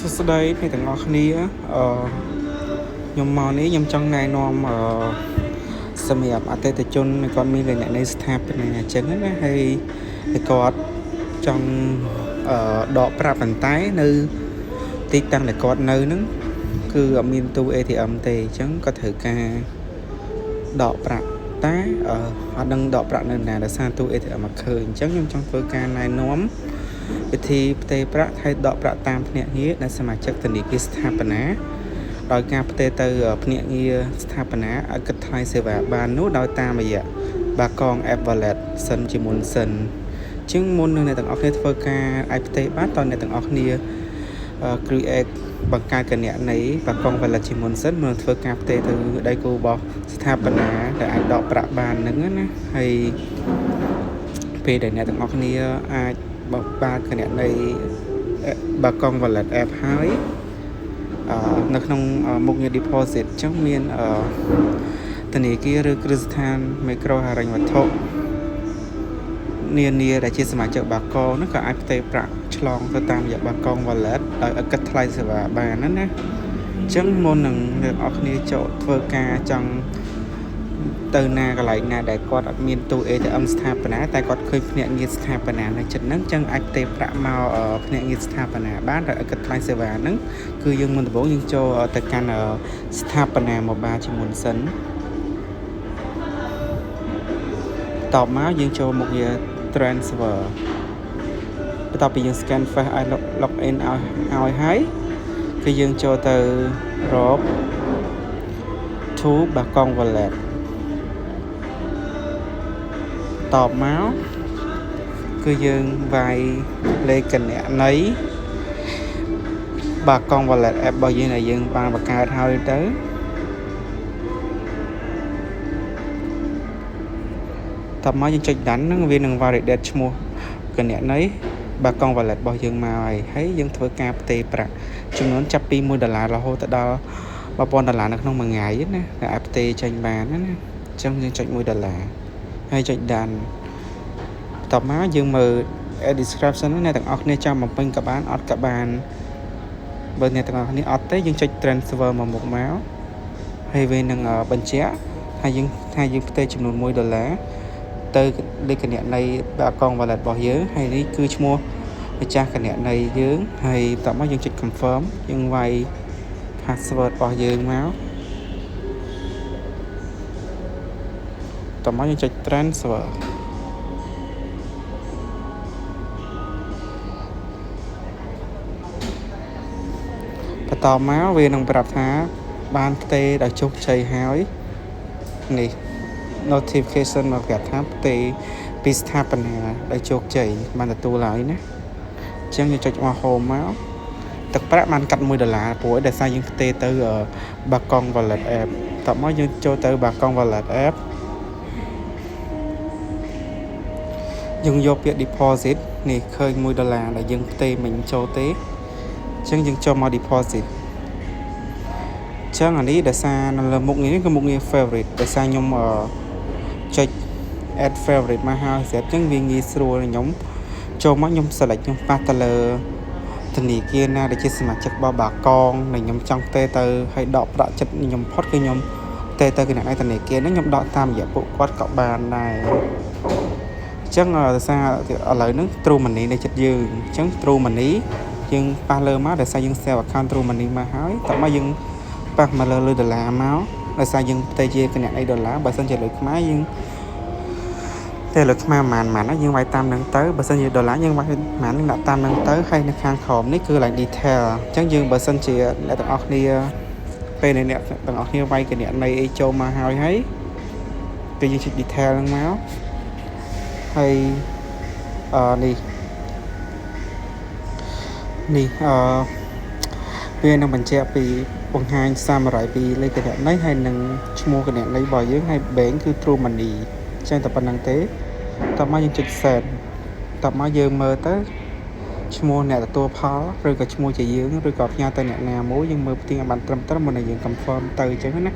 សួស្តីអ្នកទាំងអស់គ្នាអឺខ្ញុំមកនេះខ្ញុំចង់ណែនាំអឺសម្រាប់អតិថិជនគាត់មានគណនីស្ថាបនាអញ្ចឹងណាហើយគាត់ចង់ដកប្រាក់ប៉ុន្តែនៅទីតាំងដែលគាត់នៅហ្នឹងគឺអត់មានទូ ATM ទេអញ្ចឹងគាត់ត្រូវការដកប្រាក់តែអត់ដឹងដកប្រាក់នៅណាដោយសារទូ ATM អត់ឃើញអញ្ចឹងខ្ញុំចង់ធ្វើការណែនាំវិធីផ្ទេរប្រាក់ហើយដកប្រាក់តាមភ្នាក់ងារដែលសមាជិកធនាគារស្ថាបនាដោយការផ្ទេរទៅភ្នាក់ងារស្ថាបនាឲ្យគិតថ្លៃសេវាបាននោះដោយតាមរយៈបាគង App Wallet សិនជាមុនសិនជាងមុននឹងអ្នកទាំងអស់គ្នាធ្វើការអាចផ្ទេរបានតើអ្នកទាំងអស់គ្នា create បង្កើតគណនីបាគង Wallet ជាមុនសិនមុននឹងធ្វើការផ្ទេរទៅដៃគូរបស់ស្ថាបនាដែលអាចដកប្រាក់បានហ្នឹងណាហើយពេលដែលអ្នកទាំងអស់គ្នាអាចបើកគណនីបាគង Wallet App ហើយនៅក្នុងមុខងារ deposit អញ្ចឹងមានធនាគារឬគ្រឹះស្ថានមីក្រូហិរញ្ញវត្ថុនានាដែលជាសមាជិកបាគងហ្នឹងក៏អាចផ្ទេរប្រាក់ឆ្លងទៅតាមរយៈបាគង Wallet ដោយឥតគិតថ្លៃសេវាបានណាណាអញ្ចឹងមុននឹងអ្នកនរគ្នាចូលធ្វើការចង់ទៅណាកន្លែងណាដែលគាត់អត់មានទូ ATM ស្ថាបនាតែគាត់ឃើញភ្នាក់ងារស្ថាបនានៅជិតហ្នឹងចឹងអាចផ្ទេរប្រាក់មកភ្នាក់ងារស្ថាបនាបានដោយឥតគិតថ្លៃសេវាហ្នឹងគឺយើងមុនដំបូងយើងចូលទៅកាន់ស្ថាបនា mobile ជាមុនសិនតបមកយើងចូលមុខងារ transfer បន្ទាប់ពីយើង scan face ឲ្យ log in ឲ្យហើយគឺយើងចូលទៅរក to បាគង wallet តបមកគឺយើងវាយលេខគណនីបាគង wallet app របស់យើងដែលយើងបានបង្កើតហើយទៅតបមកយើងចុច done ហ្នឹងវានឹង validate ឈ្មោះគណនីបាគង wallet របស់យើងមកហើយហើយយើងធ្វើការផ្ទេរប្រាក់ចំនួនចាប់ពី1ដុល្លាររហូតដល់1000ដុល្លារនៅក្នុងមួយថ្ងៃណាដែលអាចផ្ទេរចេញបានណាអញ្ចឹងយើងចុច1ដុល្លារហើយចុច done បន្ទាប់មកយើងមើល add description ហ្នឹងអ្នកទាំងអស់គ្នាចាំបំពេញក៏បានអត់ក៏បានបើអ្នកទាំងអស់គ្នាអត់ទេយើងចុច transfer មកមុខមកហើយវានឹងបញ្ជាក់ថាយើងផ្ទេរចំនួន1ដុល្លារទៅលេខគណនីបាគង wallet របស់យើងហើយនេះគឺឈ្មោះម្ចាស់គណនីយើងហើយបន្ទាប់មកយើងចុច confirm យើងវាយ password របស់យើងមកតមកយើងចុច transfer បន្តមកវានឹងប្រាប់ថាបានផ្ទេរដោយជោគជ័យហើយនេះ notification មកប្រាប់ថាផ្ទេរពីស្ថាបនាដោយជោគជ័យបានទទួលហើយណាអញ្ចឹងយើងចុចមក home មកទឹកប្រាក់បានកាត់1ដុល្លារព្រោះដោយសារយើងផ្ទេរទៅបាគង wallet app តមកយើងចូលទៅបាគង wallet app យើងយកពាក្យ deposit នេះឃើញ1ដុល្លារដែលយើងផ្ទេរមិញចូលទេអញ្ចឹងយើងចូលមក deposit អញ្ចឹងអានេះដោយសារនៅលើមុខងារនេះគឺមុខងារ favorite ដោយសារខ្ញុំចុច add favorite មកហើយស្រាប់អញ្ចឹងវាងាយស្រួលខ្ញុំចូលមកខ្ញុំ select ខ្ញុំប៉ះទៅលើធនាគារណាដែលជាសមាជិករបស់បាគងដែលខ្ញុំចង់ផ្ទេរទៅហើយដកប្រាក់ចិត្តខ្ញុំផុតគឺខ្ញុំផ្ទេរទៅគណនីធនាគារហ្នឹងខ្ញុំដកតាមរយៈពួកគាត់ក៏បានដែរអញ្ចឹងដោយសារឥឡូវហ្នឹង True Money នៅចិត្តយើងអញ្ចឹង True Money យើងប៉ះលើមកដោយសារយើង save account True Money មកហើយតោះមកយើងប៉ះមកលើលុយដុល្លារមកដោយសារយើងផ្ទេរជាគណនីដុល្លារបើសិនជាលុយខ្មែរយើងតែលុយខ្មែរប្រហែលប្រហែលយើងវាយតាមនឹងទៅបើសិនជាដុល្លារយើងវាយប្រហែលនឹងដាក់តាមនឹងទៅហើយនៅខាងក្រោមនេះគឺឡើង detail អញ្ចឹងយើងបើសិនជាអ្នកទាំងអស់គ្នាពេលអ្នកទាំងអស់គ្នាវាយគណនីអីចូលមកហើយហើយគឺយើងចុច detail ហ្នឹងមកហើយអឺនេះនេះអឺវានឹងបញ្ជាក់ពីបង្ហាញ summary ពីលេខគណនីហើយនឹងឈ្មោះគណនីរបស់យើងហើយ bank គឺ True Money អញ្ចឹងតែប៉ុណ្្នឹងទេតោះមកយើងចុច send តោះមកយើងមើលទៅឈ្មោះអ្នកទទួលផលឬក៏ឈ្មោះជាយើងឬក៏ផ្ញើទៅអ្នកណាមួយយើងមើលផ្ទៀងឲ្យបានត្រឹមត្រូវមុននឹងយើង confirm ទៅអញ្ចឹងណា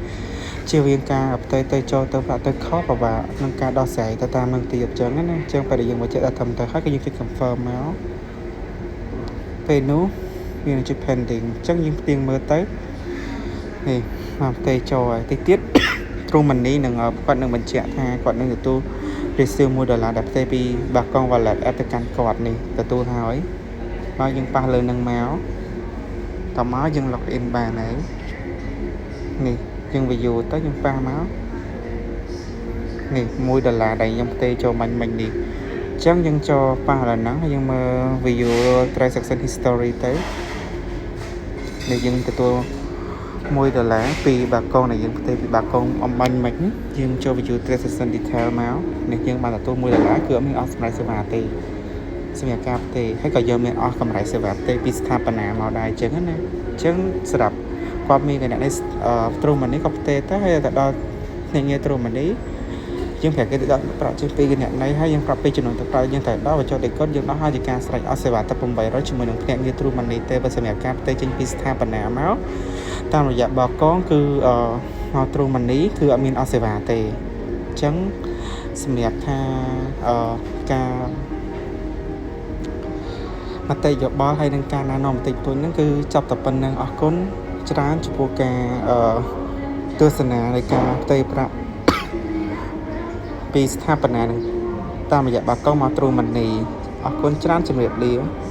ជៀសវាងការផ្ទេរទៅចូលទៅប្រាក់ទៅខុសពិបាកក្នុងការដោះស្រាយទៅតាមនឹងទៀតអញ្ចឹងណាអញ្ចឹងពេលដែលយើងបញ្ជាក់ថាត្រឹមត្រូវហើយក៏យើងចុច confirm មកពេលនោះ វានឹងចុច pending អញ្ចឹងយើងផ្ទៀងមើលទៅនេះមកផ្ទេចូលហើយតិចទៀត True Money នឹងគាត់នឹងបញ្ជាក់ថាគាត់នឹងទទួល receive 1ដុល្លារដែលផ្ទេពី Bakong Wallet app ទៅកាន់គាត់នេះទទួលហើយមកយើងប៉ះលើនឹងមកតមកយើង log in បានហើយនេះយើង view ទៅយើងប៉ះមកនេះ1ដុល្លារដែលខ្ញុំផ្ទេចូលមិញមិញនេះអញ្ចឹងយើងចូលប៉ះលើហ្នឹងហើយយើងមើល view transaction history ទៅនេះយើងទទួល1ដុល្លារពីបាកងដែលយើងផ្ទេពីបាកងអំបញ្ញមិញយើងចូល view transaction detail មកនេះយើងបានទទួល1ដុល្លារគឺអត់មានអស់សម្រាប់សេវាទេសម្រាប់ការផ្ទេហើយក៏យើងមានអស់កម្រៃសេវាផ្ទេពីស្ថាបនាមកដែរអញ្ចឹងណាអញ្ចឹងសម្រាប់គាត់មានគណនី True Money ក៏ផ្ទេទៅហើយទៅដល់ភ្នាក់ងារ True Money យើងប្រាប់គេទៅដល់ប្រាក់ចេញពីគណនីហើយយើងប្រាប់ពីចំនួនទឹកប្រាក់យើងត្រូវដល់បញ្ចុះដេកុដយើងដោះហើយជាការស្រេចអស់សេវាតែ800ជាមួយនឹងភ្នាក់ងារ True Money ទេបើសម្រាប់ការផ្ទេចេញពីស្ថាបនាមកតាមរយៈបកងគឺអឺមក True Money គឺអត់មានអស់សេវាទេអញ្ចឹងសម្រាប់ថាអឺការមតិយោបល់ហើយនឹងការណែនាំបន្តិចបន្តួចហ្នឹងគឺចាប់តែប៉ុណ្្នឹងអរគុណច្រើនចំពោះការអឺទស្សនានៃការផ្ទេរប្រាក់ពីស្ថាបនានឹងតាមរយៈបាកុងមក True Money អរគុណច្រើនជម្រាបលា។